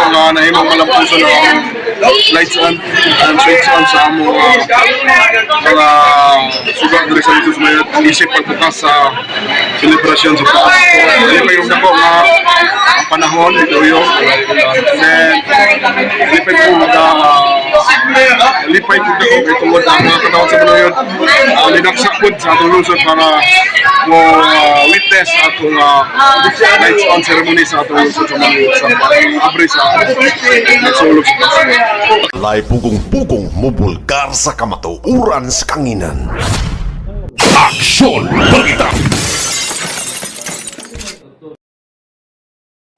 nga nahimong malampuson ang lights on and switch on sa among mga suga diri sa Lungsod sa Manuyod isip pagbukas sa selebrasyon sa Pasko. Lipay og dako nga ang panahon miduyo, then lipay ko dako kay tungod ang mga katawhan sa Manuyod nidaksa pud sa atong lungsod para mo witness atong lights on ceremony sa atong lungsod sa Manuyod sa pag-abri sa nagsulog sa Pasko. Walay pugong-pugong mubulgar sa kamatuoran sa kanginan. Aksyon Balita!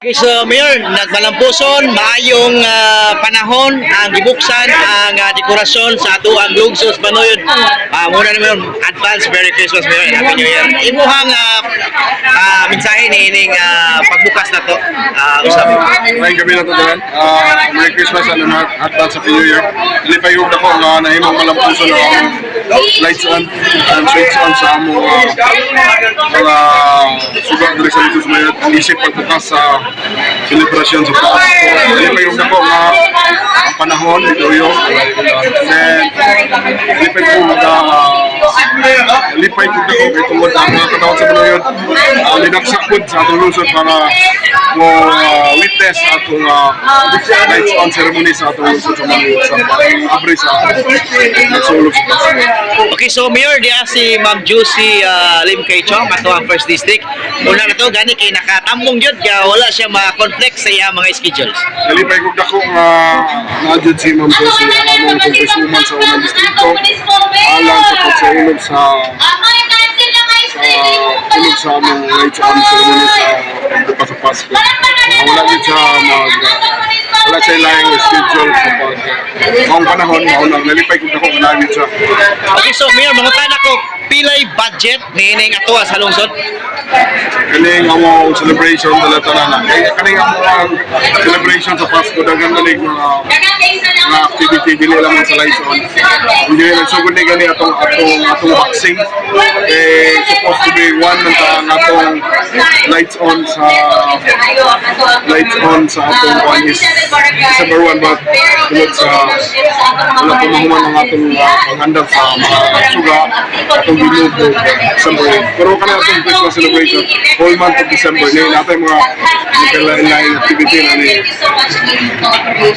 Okay, so Mayor, nagmalampuson, maayong panahon, ang gibuksan ang dekorasyon sa ato ang lungsod sa Manuyod. Muna na, Mayor, advance Merry Christmas, Mayor, and Happy New Year. Imuhang mensahe ni ining pagbukas na to usab. Ngayong gabi na to tanan. Merry Christmas and advance Happy New Year. Lipay og dako nga nahimong malampuson ang lights on and switch on sa among mga suga diri sa Lungsod sa Manuyod isip pagbukas sa selebrasyon sa Pasko. Lipay og dako nga ang panahon miduyo, then lipay ko dako kay tungod ang mga katawhan sa Manuyod nidaksa pud sa atong lungsod para mo witness atong lights on ceremony sa atong lungsod sa Manuyod sa pag-abri sa nagsulog sa Pasko. Okay, so Mayor, diya si Ma'am Juicy Lim Kay Chong, ato ang first district. Una na to, gani kay nakatambong yun, kaya wala siya ma-conflict sa iyang mga schedules. Nalipay ko dako nga naa si Ma'am Josie, ang among congresswoman sa unang distrito, alang sa pagsaulog sa ulog sa among lights on ceremony sa pagbukas sa Pasko. Wala gyud siya wala siya laing schedule sa pag maong panahon, mao nang nalipay ko dako nga naa gyud siya. Okay, so Mayor, mangutana ko, pilay budget niining atoa sa lungsod? Kaning among celebration dala tanan kay kaning among celebration sa Pasko, daghan na mga mga activity, dili lang sa lights on. Hindi nagsugod ni gani atong boxing eh, supposed to be one ng ang atong lights on sa atong one is December 1, but tungod sa wala pa mahuman ang atong paghandam sa mga suga, atong gi-move to December 8. Pero kana atong Christmas celebration, whole month of December ni natay mga lain activity na ni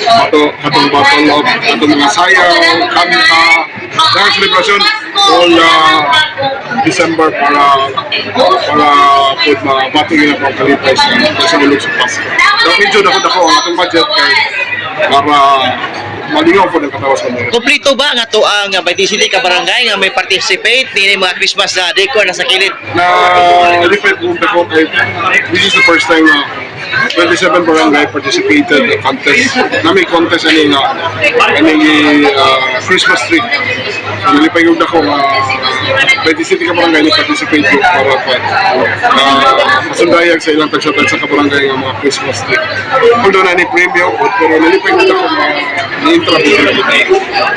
ato atong battle of atong mga sayaw, kanta, dahil celebration all December para pud mabati gina ang kalipay sa ulog sa Pasko. So medyo dako dako ang atong budget kay para malingaw po ng katawas sa mga. Kompleto ba nga to ang 27 ka barangay nga may participate niini mga Christmas na decor na sa kilid? Na lipay po ko kay this is the first time na 27 barangay participated in the contest. Nami contest ani nga ani Christmas tree. So nalipay gyud ako nga 27 ka barangay ni participate ko para pa masundayag sa ilang tagsa-tagsa ka barangay nga mga Christmas tree. Although na ni premyo, pero nalipay gyud ako nga ni-intra po sila.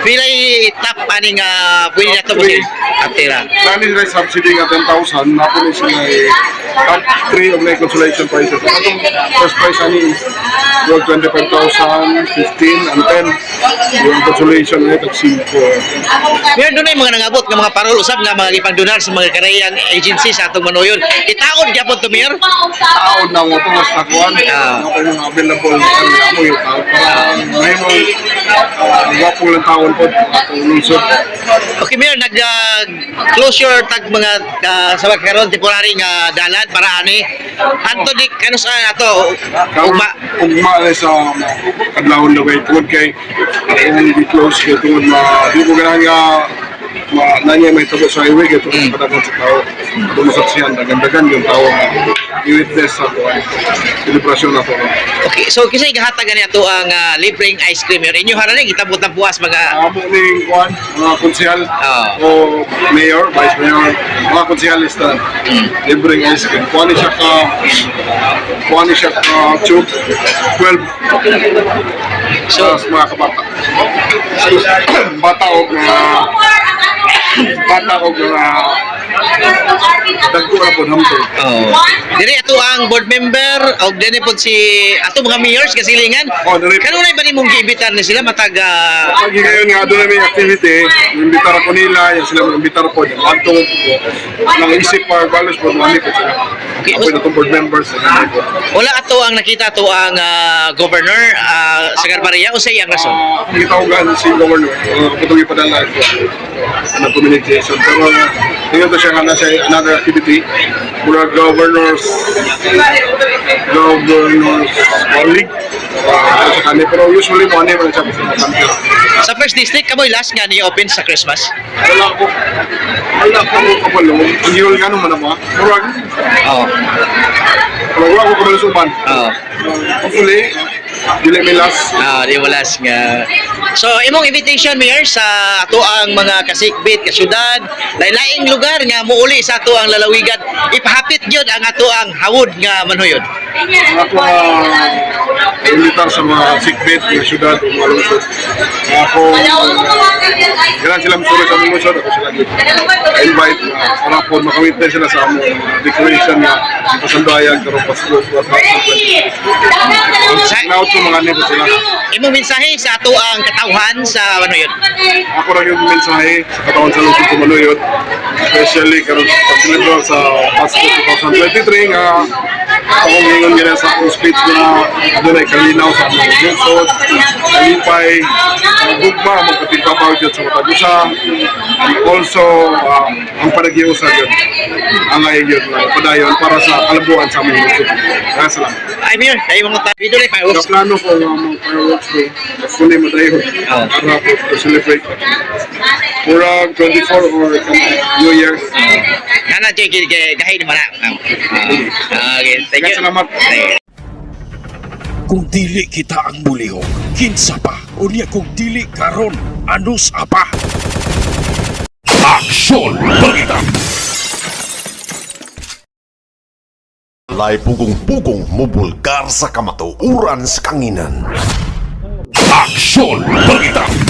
Pilay top ani nga pwede na to Top three. Top tira. Nani sila subsidy nga 10,000, napo ni sila top 3 of like consolation prizes. Ang atong first prize ani is worth 25,000, 15, and 10. Yung consolation ay tag 5. Meron doon ay mga nangabot nga mga parol usab nga mga gipangdonar sa mga karayang agency sa atong Manuyod. Itaon gyapon to, Mayor. Taon na mo ito mas nakuan. Ako yung available na kami ako yung tao para mahimong gwapo lang taon po atong lungsod. Okay, Mayor, nag closure tag mga sa karon temporary nga dalan para ani. Anto di kano sa ato ugma? Ugma na sa kadlawon na kay tungod kay akong gi-close kay tungod ma di ko ganahan nga ma nanya may tabo sa highway kay tungod kadagan sa tao atong masaksihan, dagan-dagan yung tao nga i-witness sa kuan selebrasyon na to. Okay, so kinsa gihatag ani ato ang libreng ice cream, Mayor? Inyo haran ni gitabot ang puas mga Amo ning kuan mga konsehal o mayor, vice mayor, mga konsehalista, libreng ice cream. Kuan ni siya ka tube 12 So sa mga kabata. Bata og mga Dagko ra pod hamtong. Oh. Diri ato ang board member og dinhi pod si ato mga mayors kasilingan. Oh, diri. Kanunay ba nimong giimbitar ni sila matag Pag ngayon nga doon na may activity, imbitar ako nila, yan sila imbitar po. Yan, ato nang isip pa, balos po, ano po sila. Okay. Ako na itong board members. Ano po. Wala ato ang nakita ato ang governor sa Garbaria, unsay ang rason? Ang gitawagan si governor, kapatong ipadala ko ano, communication. Pero tingnan to siya nga na siya another activity. Mura governors colleague. Sa kanya. Pero usually mo ano yung siya sa kanya. Sa first district kamoy last nga ni open sa Christmas. Wala ko kabalo. Ang yun nga naman ako. Murag, Oo. wala ko kabalo sa uban. Oo. Hopefully, dili may last. Ah, di mo last nga. So, imong invitation, Mayor, sa ato ang mga kasikbit, kasyudad, lain-laing lugar nga muuli sa ato ang lalawigan, ipahapit gyud ang ato ang hawod nga manhuyod. Ang ako imbitar sa mga sikbit, mga syudad, o mga lungsod. Ako, kailangan sila masuri sa among lungsod, ako sila invite na para po makawitness sila sa among decoration nga ipasandayag karong Pasko 2023. Now to mga nebo sila. Imong mensahe sa ato ang katawhan sa manhuyod. Ako lang yung mensahe sa katawan sa lungsod sa Manuyod, especially karon pag-celebrar sa Pasko 2023 nga akong ingon gina sa akong speech nga adunay kalinaw sa among lungsod, kalipay, ang gugma, magkatigbabaw jud sa matag usa, and also ang panaghiusa jud ang ay jud nga padayon para sa kalabuan sa among lungsod. Maraming salamat. Ay, Mayor, ay mga tabi doon ay fireworks. Naplano ko nga mga fireworks day, fully madayon para po to celebrate. Murag 24 or New Year. Nga na, Jay, gahi naman na. Okay, thank you. Salamat. Kung dili kita ang mulihok, kinsa pa? Unya kung dili karon, anus apa? Aksyon Balita! Lay pugong-pugong mubulgar sa kamatuoran sa kanginan. Aksyon Balita!